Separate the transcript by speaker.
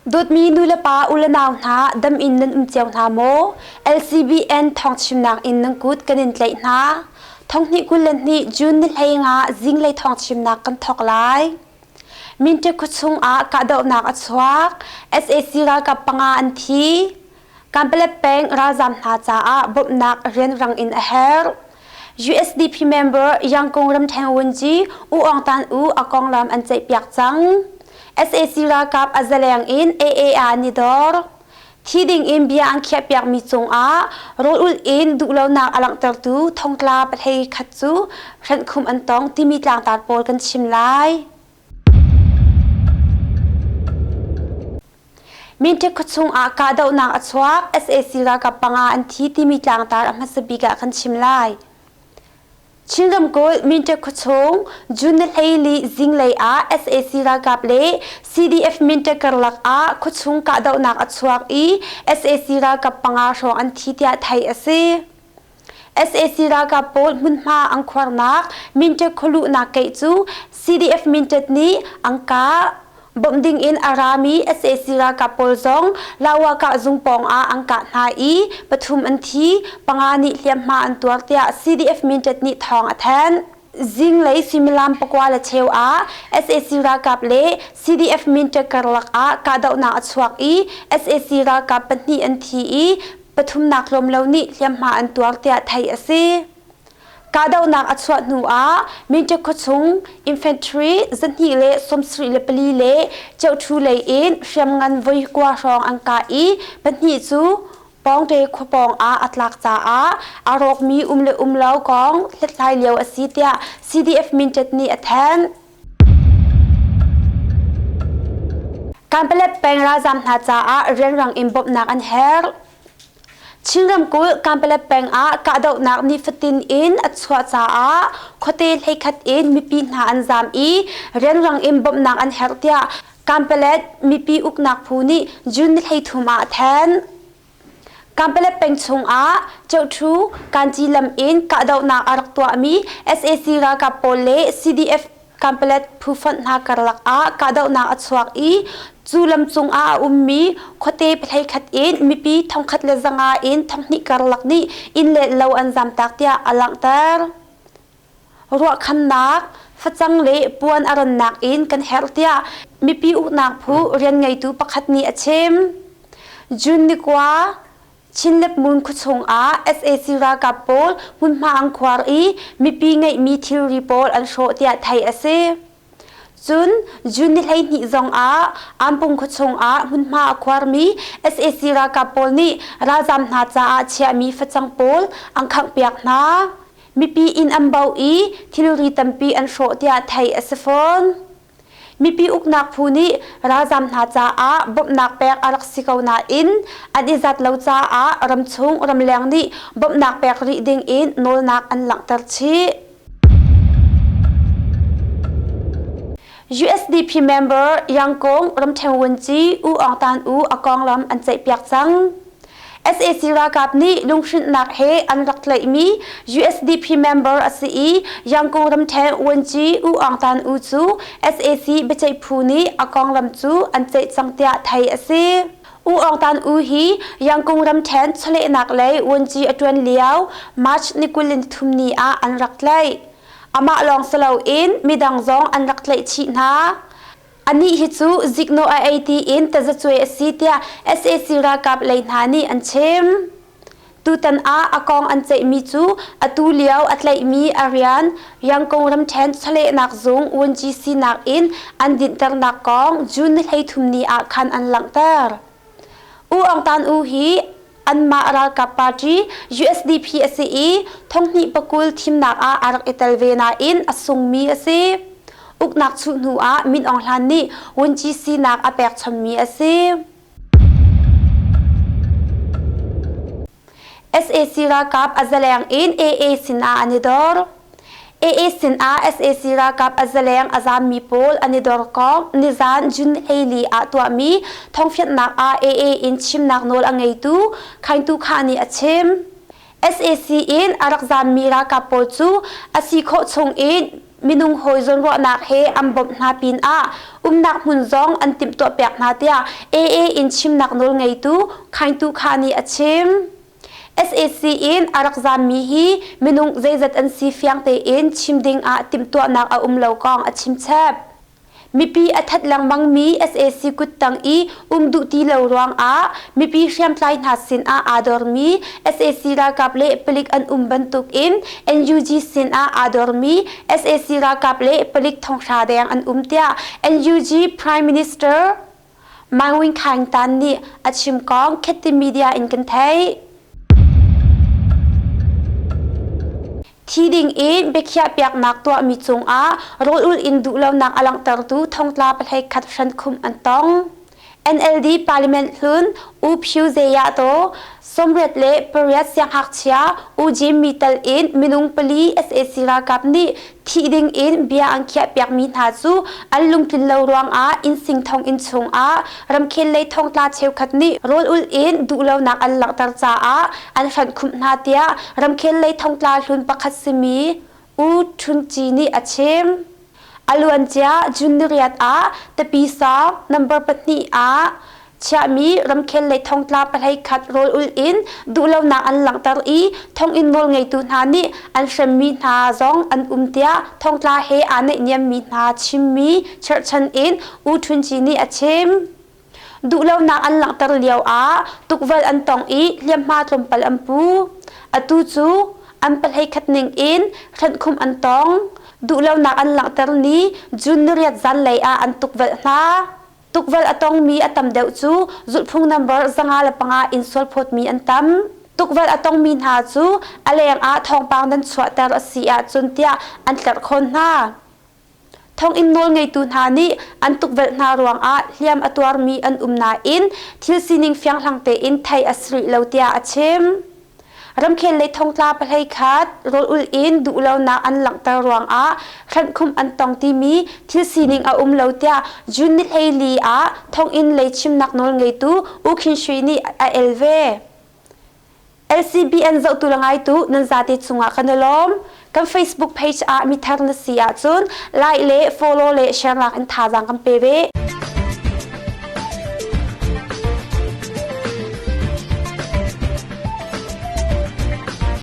Speaker 1: Dawtmi nulepa u le nau hna dam in nan um cio hna maw? LCBN thawngchimnak in nan kut kan in tlaih hna. Thonghnih 22 June ni 15 zinglei thawngchimnak kan thawk lai. Minte khuachung ah kahdohnak a chuak. SAC ralkap panga an thi. Kanpalet peng ralzaam hna caah bawmhnak rianrang in a herh. USDP member Yangkung ramṭhen Wunci U Aung Tan U a konglam an ceihpiak cang. SAC ralkap a zaleng in AA ah an i dor. Thi ding in bia an khiahpiakmi cungah rawl-ulh in duhlonak a langhtertu thongtla pahlei khat cu hrenhkhumh an tong timi tlangtar pawl kan chim lai. Minṭek khuachung ah kahdohnak a chuak, sac ralkap panga an thi timi tlangtar a hmasa bik ah kan chim lai. Chin ramkulh Minṭek khuachung June ni 14 zinglei ah sac ralkap le CDF Minṭek karlak ah khuachung kahdohnak a chuak i sac ralkap panga hrawng an thi tiah theih a si. Sac ralkap pawl hmunhma an khuarnak Minṭek khualuhnak keih cu CDF Minṭet nih an kah. Bawmh ding in a rami sac ralkap pawl zong Lawakah zung pawng ah an kah hna i pathum an thi, panga nih hliamhma an tuar tiah CDF Minṭet nih thawng a thanh. Zinglei suimilam pakua le cheu ah sac ralkap le CDF Minṭet karlak ah kahdohnak a chuak i sac ralkap pahnih an thi i pathumnak tlawm lo nih hliamhma an tuar tiah theih a si. Kahdohnak a chuah hnu ah Minṭek khuachung infantry 274 le Ceuṭhu lei in hriamngan voi kua hrawng an kah i pahnih cu Pawngte khua pawng ah a tlak caah a rawkmi um le um lo kong hlathlai lio a si tiah CDF Minṭet nih a thanh. Kanpalet peng ralzaam hna caah rianrang in bawmhnak an herh. Chin ramkulh Kanpalet peng ah kahdohnak nifatin in a chuah caah khuate hleikhat in mipi hna an zaam i rianrang in bawmhnak an herh tiah Kanpalet mipi uknak phu nih June 13 ah a thanh. Kanpalet peng chungah Ceuṭhu Kanci lam in kahdohnak a rak tuahmi sac ralkap pawl le CDF Kanpalet phufonh hna karlak ah kahdohnak a chuak i cu lam cungah a ummi khuate pahleikhat in mipi 1,500 in 2,000 karlak nih inn le lo an zamtak tiah a langhter. Ruahkhannak, facang le puan a rannak in kan herh tiah mipi uknak phu rianngeitu pakhat nih a chim. June ni kua Chinlepmun khuachung ah sac ralkap pawl hmunhma an khuar i mipi ngeihmi thilri pawl an hrawh tiah theih a si. Cun June ni 12 zong ah Ampung khuachung ah hmunhma a khuarmi sac ralkap pawl nih ralzaam hna caah chiahmi facang pawl an khanghpiak hna. Mipi inn an bauh i thilri tampi an hrawh tiah theih a si fawn. Mipi uknak phu nih ralzaam hna caah bawmhnak pek a rak si ko nain an i zat lo caah ramchung ramleng nih bawmhnak pek rih ding in nawlnak an langhter chih. USDP member Yangkong ramṭhen vuanci U Aung Tan U a konglam an ceihpiak cang. Sac ralkap nih lunghrinhnak he an rak tlaihmi USDP member a si i Yangon ramṭhen vuanci U Aung Tan U cu sac biaceih phu nih a konglam cu an ceih cang tiah theih a si. U Aung Tan U hi Yangon ramṭhen chawlehnak lei vuanci a ṭuan lio March ni 23 ni ah an rak tlaih. Amah lawng si loin midang zong an rak tlaih chih hna. Anih hi cu ziknawh a ei tiin tazacuai a si tiah sac ralkap lei hna nih an chim. Tutan ah a kong an ceihmi cu atu lio a tlaihmi a rian Yangon ramṭhen chawlehnak zung UNGC sinak in an dinhternak kong June 23 ni ah khan an langhter. U Aung Tan U hi anmah ralkap party USDP a si i thonghnih pakul thimnak ah a rak i tel ve nain a sungmi a si. Uknak chuh hnu ah Min Aung Hlaing nih Wunci sinak a pek chommi a si. Sac ralkap a zaleng in AA sinah an i dor. AA sinah sac ralkap a zaleng a zaammi pawl an i dor kong nizan June 24 ah tuahmi thawngfianhnak ah AA in chimnak nawl a ngeitu Khaingtu Kha nih a chim. Sac in a rak zaammi ralkap pawl cu a si khawh chung in minung hawi zawnruahnak he an bawmh hna pinah umnak hmun zong an timhtuahpiak hna tiah AA in chimnak nawl ngeitu Khaing Tu Kha nih a chim. Sac in a rak zaammi hi minung zeizat an si fiang tein chim ding ah timhtuahnak a um lo kong a chim chap. Mipi a that lengmangmi sac kuttang i um duh ti lo ruangah mipi hriamtlai hna sinah aa dormi sac ralkap le palik an um bantukin NUG sinah aa dormi sac ralkap le palik thonghra deng an um tiah NUG Prime Minister Mang Win Khaing Tan nih a chim kong Khetti Media in kan theih. Thi ding in biakhiah piaknak tuahmi cungah rawl-ulh in duhlonak a langhtertu thongtla pahlei khat hrankhumh an tong. NLD Parliament hlun U Phyu Zeya Taw 88 siangngakchia U Jim Mi tal in minung pali sac ralkap nih thih ding in bia an khiahpiakmi hna cu an lungtlin lo ruangah innsing thonginn chungah ramkhel lei thongtla cheukhat nih rawl-ulh in duhlonak an langhter caah an hranhkhumh hna tiah ramkhel lei thongtla hlun pakhat simi U Htun Ci nih a chim. A luancia June niriat ah Tapi sang number pahnih ah chiahmi ramkhel lei thongtla pahlei khat rawl-ulh in duhlonak an langhter i thonginn nawlngeitu hna nih an hremmi hna zong an um tiah thongtla he aa naihniammi hna chimmi cherhchan in U Htun Ci nih a chim. Duhlonak an langhter lio ah tukvelh an tong i hliamhma tlawmpal an pu. Atu cu an pahlei khat ning in hrenhkhumh an tong. Duhlonak an langhter ni June niriat zanlei ah an tukvelh hna. Tukvelh a tongmi a tam deuh cu zulhphung number 505 in sualphawtmi an tam. Tukvelh a tongmi hna cu a leng ah thawngpang nan chuahter a si ahcun tiah an tlerhkhawn hna. Thonginn nawlngeitu hna nih an tukvelh hna ruangah hliam a tuarmi an um nain thil sining fianghlang tein theih a si rih lo tiah a chim. Ramkhel lei thongtla pahlei khat rawl-ulh in duhlonak an langhter ruangah hranhkhumh an tong timi thil sining a um lo tiah June ni 14 ah thonginn lei chimnak nawlngeitu U Khin Shui nih a el ve. LCBN zohtu le ngaitu nan zate cungah kan i lawm. Kan Facebook page ah mithar na si ahcun like le follow le share nak in thazaang kan pe ve.